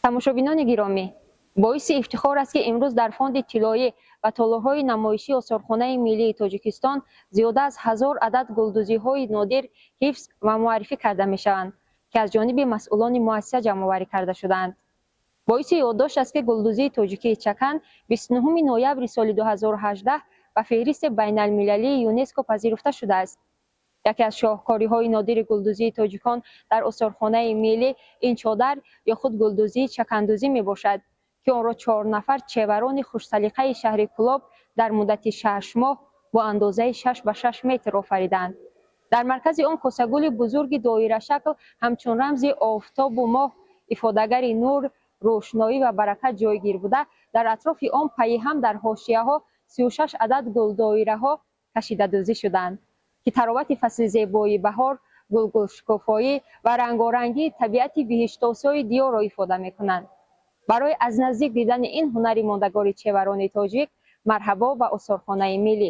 Тамошобинони гиромӣ, боиси ифтихор аст, ки имрӯз дар фонди тиллоӣ ва толорҳои намоишии Осорхонаи миллии Тоҷикистон зиёда аз 1000 адад гулдӯзиҳои нодир ҳифз ва муаррифӣ карда мешаванд, ки аз ҷониби масъулони муассиса ҷамъоварӣ карда шудаанд. Боиси ёддошт аст, ки гулдӯзии тоҷикии чакан 29 ноябри соли 2018 ба феҳристи байналмилалии ЮНЕСКО пазируфта шудааст. Яке аз шоҳкориҳои нодири гулдӯзии тоҷикон дар Осорхонаи миллӣ ин чодар ё худ гулдӯзии чакандӯзӣ мебошад, ки онро чор нафар чеварони хушсалиқаи шаҳри Кӯлоб дар муддати 6 моҳ бо андозаи 6 ба 6 метр офариданд. Дар маркази он косагули бузурги доирашакл ҳамчун рамзи офтобу моҳ, ифодагари нур, рӯшноӣ ва баракат ҷойгир буда, дар атрофи он пайи ҳам дар ҳошияҳо 36 адад гулдоираҳо кашидадӯзӣ шуданд, ки таровати фасли зебои баҳор, гулгулшукуфоӣ ва рангорангии табиати биҳиштосои диёрро ифода мекунанд. Барои аз наздик дидани ин ҳунари мондагори чеварони тоҷик марҳабо ба Осорхонаи миллӣ.